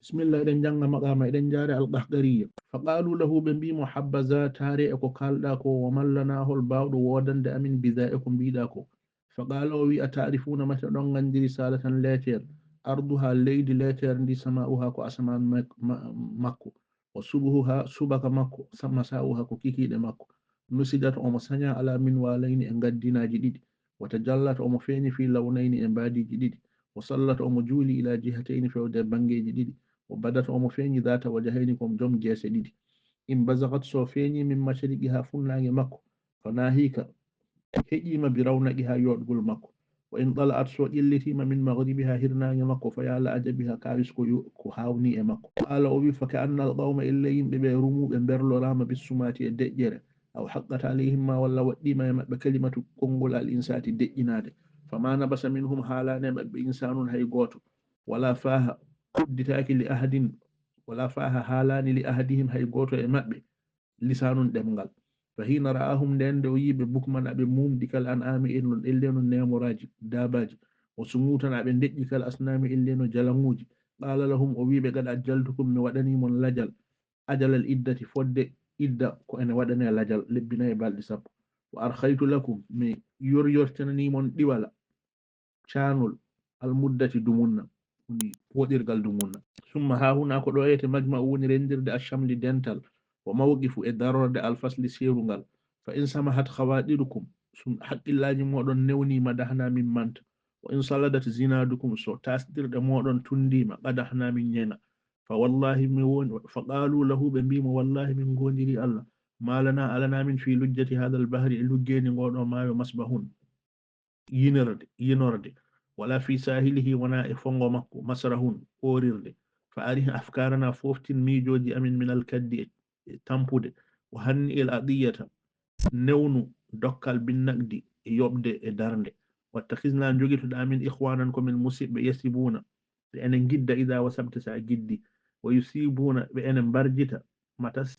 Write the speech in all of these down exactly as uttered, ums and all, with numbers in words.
Bismillah, eɗen jannga maqaama, eɗen njaare Al-Qahqariyya. Fa qaalu lahu, ɓe mbii mo, habbaza, taare e ko kaalɗaa ko, wa man lana, hol baawɗo woodande amin, biza, e ko mbiiɗaa ko. Fa qaala, o wi, a taarifuuna, mate oɗon nganndi risalatan, leeteer, arduha, leydi leeteer ndi, samaa'uha, ko asamaan mak-, ma-, makko, wa subuhuha, subaka makko, sa-, masaa'uha, ko kikiiɗe makko. Nusidat, omo saña, ala minwalayni, e ngaddinaaji ɗiɗi. Wa tajallat, omo feeñi, fi lawnayni, e mbaadiiji ɗiɗi. Wa sallat, omo juuli, ila jihatayni, fewde e banngeeji ɗiɗi. Wa badat, omo feeñi, data wajhayni, ko joom geese ɗiɗi. In bazagat, so feeñi, min mashriqiha, funnaange makko, fa nahika, heƴiima, bi rawnaqiha, yooɗgol makko. Wa in tala'at, so ƴellitiima, min maghribiha, hirnaange makko, fa ya la ajabiha, kaawis ko yo-, ko haawnii e makko. Qaala, o wi, fa ka anna al qawma, illa yimɓe ɓe, rumu, ɓe mberloraama, bissumaati, e deƴƴere, aw haqqat alayhim ma, walla waɗɗiima e maɓɓe kalimatu, konngol, al insaati, deƴƴinaade. Fa ma nabasa minhum, haalaani e maɓɓe, insanun, hay gooto, wala faaha, udditaaki, li ahadin, wala faaha, haalaani, li ahadihim, hay gooto e maɓɓe, lisanun, ɗemngal. Fa hiina ra'ahum, nden nde o yiiɓe, bukman, aɓe mumdi, kal an'ami, e non, elle no neemoraaji, daabaaji, wa sumutan, aɓe deƴƴi, kal asnami, elle no jalaŋuuji. Qaala lahum, o wiiɓe, qad ajjaltukum, mi waɗanii mon lajal, ajalal iddati, fodde idda, ko ene waɗanee lajal, lebbi nayi e balɗe sappo. Wa arkhaytu lakum, mi yoryortananii mon ɗiwala, caanol, al muddati, dumunna, woni pooɗirgal dumunna. Summa hahuna, ko ɗo wiyetee majma'u, woni renndirde, ashamli, dental, wa mawqifu, e darorde, al fasli, seerungal. Fa in samahat khawatirukum, so haqqillaaji mooɗon newnii, madahna, min manta. Wa in saladat zinadukum, so taastirɗe mooɗon tunndiima, qadahna, min ñena. Fa wallahi, mi woni, fa qaalu lahu, ɓe mbii mo, wallahi, min ngoondirii Allah, ma lana, alanaa min, fi lujjati hadha al bahri, e luggeende ngoo ɗoo maayo, masbahun, yinorde, yinorde, wala fi sahilihi, wona e fonngo makko, masrahun, oorirde. Fa arih afkarana, foftin miijooji amin, min al kaddi, e, e tampude, wa hanni il adiyata, newnu dokkal, bin naqdi, e yoɓde e darnde. Wattakhizna, njogitoɗaa min, ikhwanan, ko min musiɓɓe, yasibuna, ɓe ene ngidda, ida wasabta, sa giddi, wa yusibuna, ɓe ene mbarjita, matas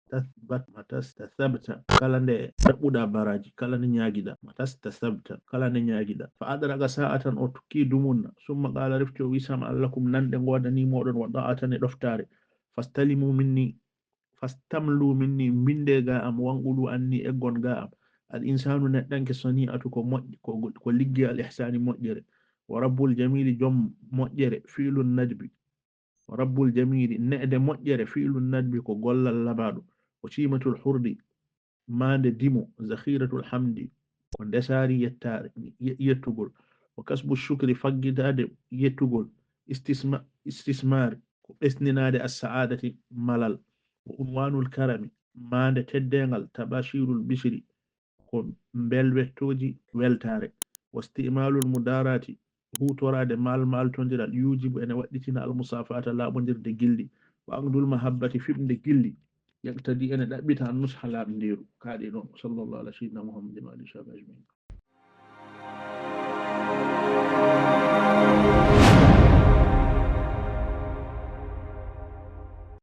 tasbat, matastasabta, kala nde ɗaɓɓuɗaa baraaji, kala nde ñaagiɗaa, matastasabta, kala nde ñaagiɗaa. Fa adraka sa'atan, o tukki dumunna, summa qala, refti o wi, sam'an lakum, nanɗe ngoodanii mooɗon, wa ta'atan, e ɗoftaare. Fastalimu minni, fastamlu minni, mbinde ga am, wanqulu anni, eggon ga am. Al insanu, neɗɗanke, sani'atu, ko moƴƴ-, ko, ko ligge al ihsani, moƴƴere. Wa rabbul jamili, joom moƴƴere, fi'lun nadbi. Rabbul jamili, ne'de moƴƴere, fi'lu nadbi, ko gollal labaaɗo. O ciimatul hurdi, maande dimo, zakhiratul hamdi, ko ndesaari yettaare, ye-, yettugol. Wa kasbu shukri, faggitaade yettugol, istisma-, istismaari, ko ɓesninaade as-sa'aadati, malal. Wa unwaanul karami, maande teddeengal, tabashirul bishri, ko mbelwettooji weltaare. Wa isti'maalul mudaaraati, huutoraade maal-maaltondiral, yuujibu, ene waɗɗitina, al musaafaata, laaɓondirde gilli. Wa aqdul mahabbati, fiɓnde gilli, yaqtadi, ene ɗaɓɓita, an nusha, laaɓndeeru. Kaaɗi ɗon, sallallahu ala sayyidina Muhammadin wa alihi wa sahbihi ajmain.